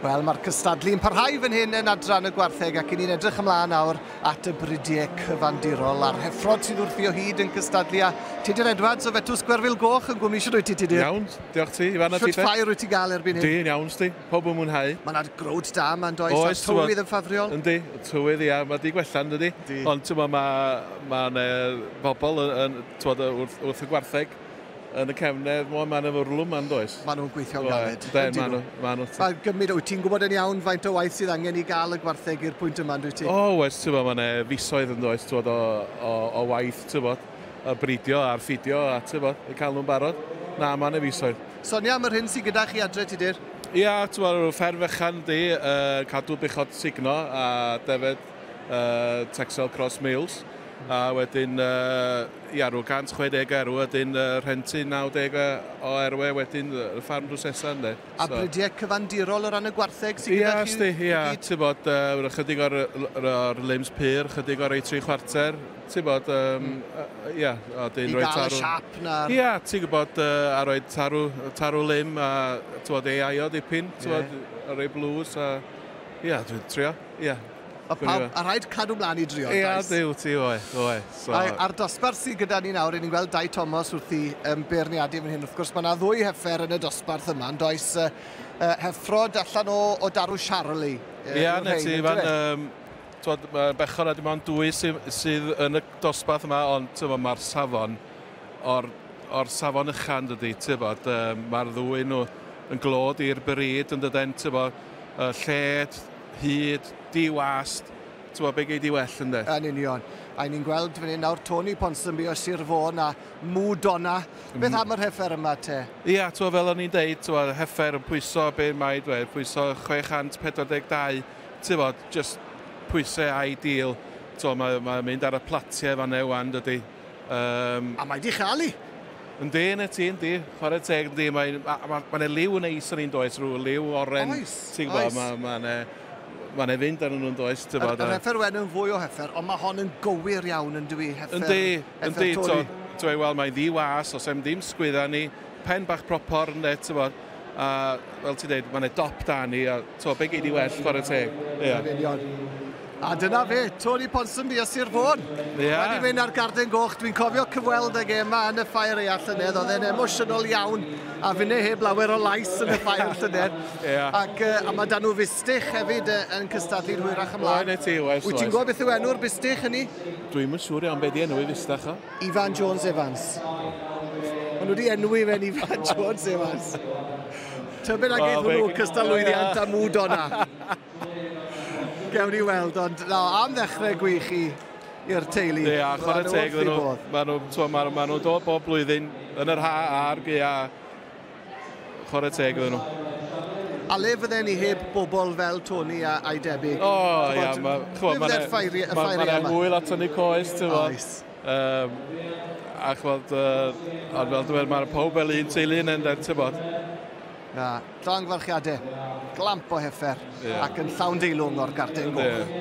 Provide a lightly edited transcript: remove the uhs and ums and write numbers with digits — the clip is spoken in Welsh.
Wel, mae'r cystadlu yn parhau fan hyn yn adran y gwartheg ac ni'n edrych ymlaen nawr at y bridiau cyfandirol a'r heffrod sydd wrthi o hyd yn cystadlu a Tudur Edwards o Fetws Gwerfyl Goch yn gwmni. Shwt wyt ti, Tudur? Iawn, diolch ti. Ifan, a ti? Shwt ffair wyt ti gael erbyn hyn? Di'n iawn, sti. Pob yn mwynhau. Mae yna growd da yma'n does? Oes. A'r tywydd yn ffafriol? Yndi, tywydd, ia. Mae di gwella, yndi? Ond, ti'n mae ma bobl yn, wrth, wrth y gwartheg yn y cefnedd, mae'n fwrlwm ma'n does. Maen nhw'n gweithio'n galed. De, maen nhw. Ma nhw. Mae gymryd, wyt ti'n gwybod yn iawn faint o waith sydd angen i gael y gwartheg i'r pwynt yma, dwyt ti? O, oes, ti'n gwybod, mae'n fisoedd yn does, ti'n gwybod, o waith, ti'n gwybod, y bridio a'r ffidio, a ti'n gwybod, i cael nhw'n barod. Na, mae'n fisoedd. Sonia am yr hyn sydd gyda chi adre, Tudur? Ia, ti'n gwybod, fferm fechan di, cadw buchod sugno a defed Texel Cross Mules. A wedyn, ia, rhyw 160 erw, wedyn rhentu 90 o erwe, wedyn y ffarm drws nesa, ynddo. A so, bridiau cyfandirol o ran y gwartheg sydd gyda chi? Ia, ia, ti'n bod, chydig o'r, or limbs pur, chydig o'r 3 chwarter, ti'n bod, ia, a dyn rhoi tarw. I gael y siap na. Ia, ti'n gwybod, a rhoi tarw lim, a ti'n bod, AI o dipyn, ti'n bod, a rhoi blues, a ia, dwi'n trio, ia. A, pawb, a rhaid cadw mlaen i drio. Ia, diw, ti, oe, oe. So. A'r dosbarth sydd gyda ni nawr, ni'n gweld Dai Thomas wrth i beirniadu fan hyn. Wrth gwrs, mae yna ddwy heffer yn y dosbarth yma, yn does heffrod allan o darw Charlie. Ia, na ti, fan, bechod a dim ond dwy sydd yn y dosbarth yma, ond mae'r safon o'r safon uchan, dydy, ti'n bod, mae'r ddwy nhw yn glod i'r bryd yn dydyn, ti'n bod, lled, hyd, di-wast, ti'n bod, be gei di well ynddo? Yn union. A ni'n gweld fan hyn nawr Tony Ponsonby o Sir Fôn a Mwdonna. Beth am yr heffer yma te? Ia, ti'n bod, fel o'n i'n deud, ti'n bod, heffer yn pwyso, be mae dweud, pwyso 642, ti'n bod, just pwysau ideal. Ti'n bod, mae'n mae mynd ar y platiau fan ewan, dydy. A mae di chael i. Yndi, na ti, yndi. Chwarae teg, yndi. Mae'n ma, ma, ma liw yn neis yn un does, rhyw liw oren. Oes, Ti'n gwybod, mae ma, ma, ma fynd arnyn nhw'n does. Yr yr heffer wen yn fwy o heffer, ond mae hon yn gywir iawn yn dwi, heffer, Yndi, heffer yndi. Tony. Ti'n wel, mae'n ddi-was, os em ddim sgwydda ni, pen bach propor, ynddo, ti'n bod. A fel ti'n dweud, mae'n dop da ni, a ti'n be gei di well, chwarae teg. Ia. Yn union. A dyna fe, Tony Ponsonby o Sir Fôn. Wedi mynd ar garden goch. Dwi'n cofio cyfweld ag e yma yn y ffair eia llynedd. Oedd e'n emosiynol iawn a finne heb lawer o lais yn y ffair llynedd. Ac a mae dan nhw fustych hefyd yn cystadlu'n hwyrach ymlaen. Oe, ti, oes, Wyt ti'n gwybod beth yw enw'r bustych hynny? Dwi'm yn siŵr iawn beth di enw i fustach o. Ifan Jones Evans. Maen nhw wedi enwi fe'n Ifan Jones Evans. Tybed ag eith hwnnw cystal lwyddiant a mwd o'na. Gewn ni weld, ond no, am ddechrau gwych i'r teulu. Ia, chwarae teg iddyn nhw. Maen nhw, ma ma nhw'n dod bob blwyddyn yn yr ha a'r gaea. Chwarae teg iddyn nhw. A le fydden ni heb bobl fel Tony a'i debyg? O, ia, Le fydde'r ffair ma yma? Hwyl at tynnu coes, ti'n fod. Oes. A chwod, ond fel dwi'n mae'r pob fel un teulu yn enda, ti'n bod. Na, llongyfarchiadau. Glamp o heffer ac yn llawn deilwng o'r garden goch.